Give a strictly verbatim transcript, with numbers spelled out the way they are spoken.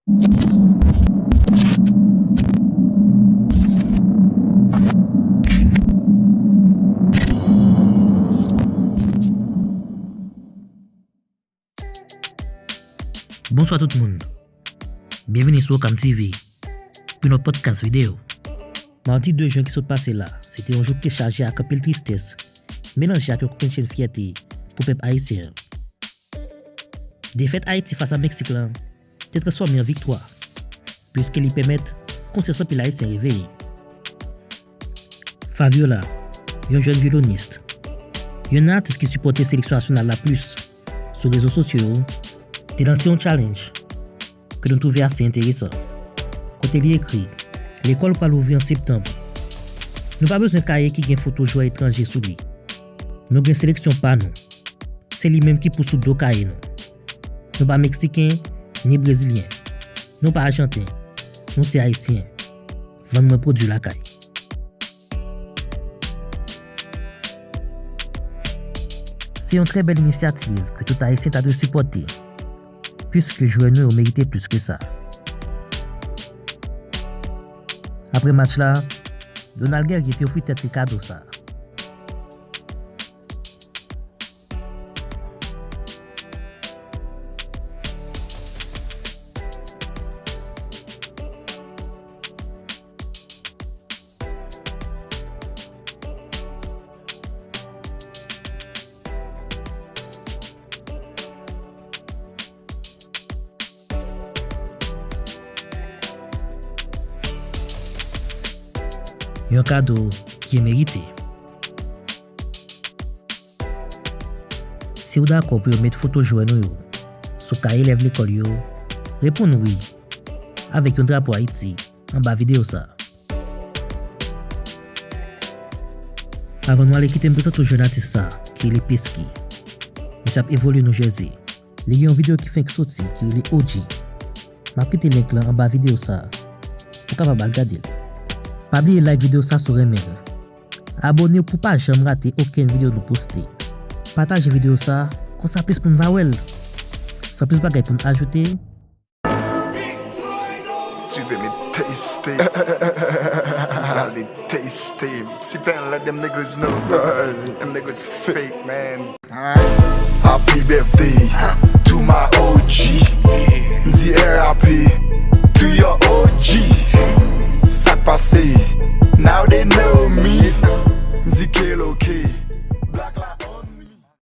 Bonswa tout moun. Byenvini sou Okam T V pou yon lòt podcast videyo. Madi de jen ki sot pase la, se te yon jou ki te chaje ak anpil tristès, melanje ak yon kokennchenn fyète pou pèp ayisyen an. Defèt Ayiti fas a Meksik lan te transfòme an viktwa, piske li pèmèt konsyans anpil Ayisyen reveye. Fabiola, yon jèn vyolonis, yonn nan atis ki sipòte seleksyon nasyonal la plis sou rezo sosyo yo, te lanse yon challenge ke nou twouve ase enteresan, kote li ekri: "Lekòl pral ouvri an septanm. Nou pa bezwen kaye ki gen foto jwè etranje sou li. Nou gen seleksyon pa nou. Se li menm ki pou sou do kaye nou. Nou pa meksiken, ni brezilyen. Nou pa ajanten. Nou se ayisyen. Vann mwen pwodui lakay." Se yon trè bèl inisyativ ke tout Ayisyen ta dwe sipòte, piske jwè nou yo merite plis ke sa. Apre match la, Donald Guerrier te ofri tèt li kado sa. Yon kado ki merite. Si w dakò pou yo met foto jwè nou yo sou kaye elèv lekòl yo, reponn wi avèk yon drapo Ayiti anba videyo sa. Avan nou ale, kite m prezante w jèn atis sa ki rele Pesky. Misye ap evolye New Jersey. Li gen yon videyo ki fenk soti ki rele O G. M ap kite link lan anba videyo sa pou w kapab al gade l. Pa bliye like videyo sa si w renmen l. Abone w pou w pa janm rate okenn videyo nou poste. Pataje videyo sa, konsa plis moun va wè l. San plis bagay pou n ajoute, Tu veux me taster? Allez, taster. T-Pain, let them niggas know, bro. Them niggas fake, man. Happy birthday to my O G. M di R I P to your O G. Sa k pase? Now they know me.